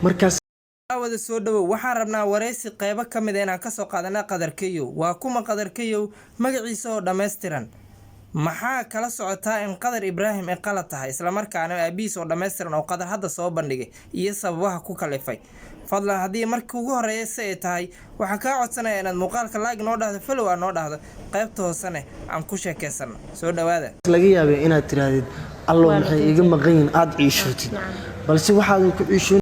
Markaas Wada soo dhawow. Waxaan rabnaa waraysi qeybo ka mid a inaan kasoo qaadana Qadarkeyow. Waa kuma Qadarkeyow? Magaciisa oo dhammaystiran maxaa kala socotaa in Qadar Ibraahim ay qalad tahay, islamarkaana aabihiis oo dhammaystiran oo Qadar hadda soo bandhigay iyo sababaha ku kalifay? Fadlan, haddii markii ugu horreeya si ay tahay, waxaan kaa codsanaya inaad muuqaalka like noo dhahdo, follow aad noo dhahdo, qaybta hoosene aan ku sheekeysano. Soo dhawaada. Laga yaabay inaad tiraahdid, "Allow, maxay iga maqan yihiin?" Aada ciishootid, balse waxaadan ku ciishoon.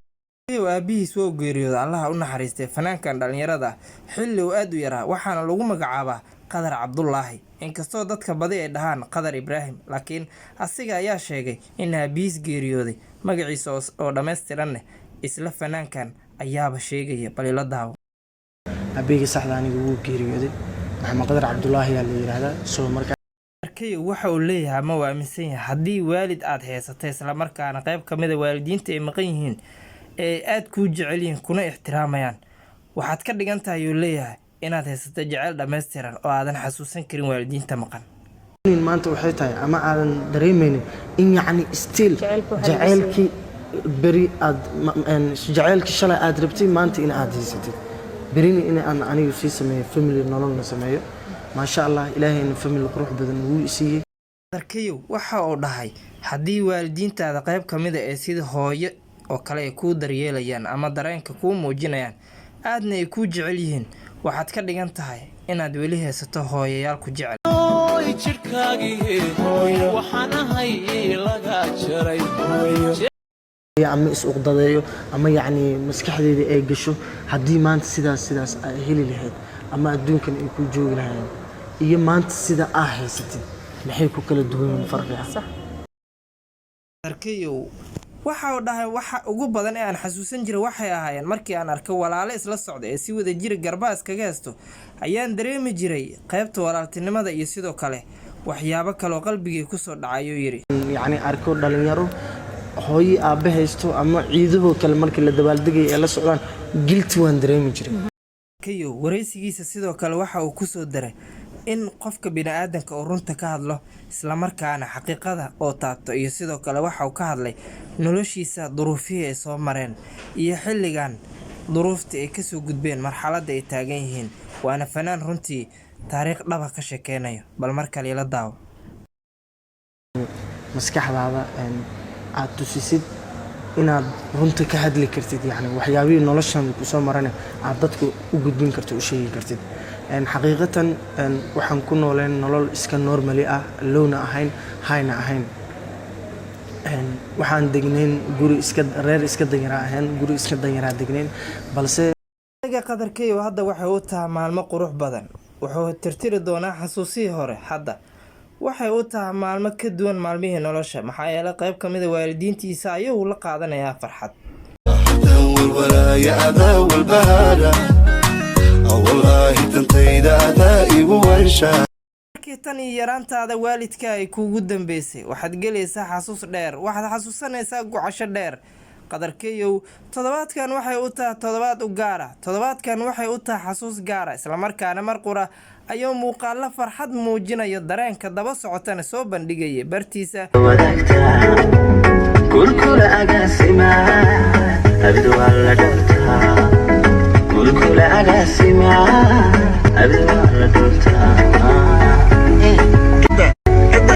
Aabihiis waa u geeriyooda, Allaha u naxariistay, fanaankan dhallinyarada ah xilli uu aad u yaraa. Waxaana lagu magacaabaa Qadar Cabdulaahi, inkastoo dadka badi ay dhahaan Qadar Ibraahim, laakiin asiga ayaa sheegay in aabihiis geeriyooday. Magaciisa oo dhammaystiranne isla fanaankan ayaaba sheegaya. Bal ila daawo. Aabaheyga saxda aniga wuu geeriyooday. Maxamed Qadar Cabdulaahi yaa la yidhaahdaa. Soo markaa Arkayo waxa uu leeyahay ama uu aaminsan yahay, haddii waalid aad haysatay, islamarkaana qayb ka mid a waalidiinta ay maqan yihiin ee aad kuu jecel yihiin kuna ixtiraamayaan, waxaad ka dhigan tahay, uu leeyahay, inaad haysato jeceyl dhammaystiran oo aadan xasuusan karin waalidiinta maqan. Maanta waxay tahay ama aadan dareemaynin in yacni still Jaceylka waxaa laga jaceylkii beri aad jaceylkii shalay aad rabtay maanta in aad haysatid, berina in aan anigu sii sameeyo family, nololna sameeyo. Maasha Allah, Ilaahayna family qurux badan wuu siiyey. Darkayow waxa uu dhahay, haddii waalidiintaada qayb ka mida ee sida hooyo oo kale ay kuu daryeelayaan ama dareenka kuu muujinayaan, aadna ay kuu jecel yihiin, waxaad ka dhigan tahay inaad weli haysato hooyayaal ku jecel. Jidhkaagii waxaan ahay laga jaray. Ama is uqdadeeyo ama yacni maskaxdeeda ay gasho, haddii maanta sidaas ay heli lahayd ama adduunkan ay ku joogi lahaayeen iyo maanta sida aa haysatid, maxay ku kala duwan yihiin? Farqiga. Darkayow waxa uu dhahay, waxa ugu badan ee aan xasuusan jiray waxay ahaayeen markii aan arko walaalo isla socda ee si wada jira garbaha iskaga haysto, ayaan dareemi jiray qaybta walaaltinimada iyo sidoo kale waxyaabo kaleoo qalbigii kusoo dhacay, ayuu yidhi. Yacni arko dhalinyaro hooyi aabbe haysto ama ciidahoo kale markii la dabaaldegaya ee la socdaan, guilty waan dareemi jiray. Kayow waraysigiisa sidoo kale waxa uu kusoo daray in qofka bini'aadanka uu runta ka hadlo, islamarkaana xaqiiqada oo taabto, iyo sidoo kale waxa uu ka hadlay noloshiisa, duruufihii ay soo mareen iyo xilligan duruuftii ay kasoo gudbeen, marxaladda ay taagan yihiin. Waana fanaan runtii taariikh dhaba ka sheekeynayo. Bal mar kale ila daawo. Maskaxdaada aad tusisid inaad runta ka hadli kartid, yani waxyaabihii noloshan kusoo marana aad dadka u gudbin kartid, u sheegi kartid. Xaqiiqatan waxaan ku nooleen nolol iska normally ah, lowna ahayn, highna ahayn. Waxaan degnayn guri iska reer iska danyaraa ahayn, guri iska danyaraa degnayn, balse Aga Qadarkeyo hadda waxay u tahay maalmo qurux badan. Wuxuu tirtiri doonaa xasuusihii hore. Hadda waxay u tahay maalmo ka duwan maalmihii nolosha, maxaa yeelay qayb ka mid a waalidiintiisa ayuu la qaadanayaa farxad. Walwalaaya adaa walbahaara, wallaahi dantayda adaa igu waysha. Markii tan iyo yaraantaada waalidka ay kuugu dambeysay, waxaad gelaysaa xasuus dheer, waxaad xasuusanaysaa gocasho dheer. Qadarkeyow toddobaadkan waxay u tahay toddobaad u gaara, toddobaadkan waxay u tahay xasuus gaara, islamarkaana mar qura ayuu muuqaalo farxad muujinayo, dareenka daba socotana soo bandhigaya bartiisa. Wadaagtaa kulkula agaasima abid waa la dhowrtaa, kulkula agaasima abid waa la dhowrtaa.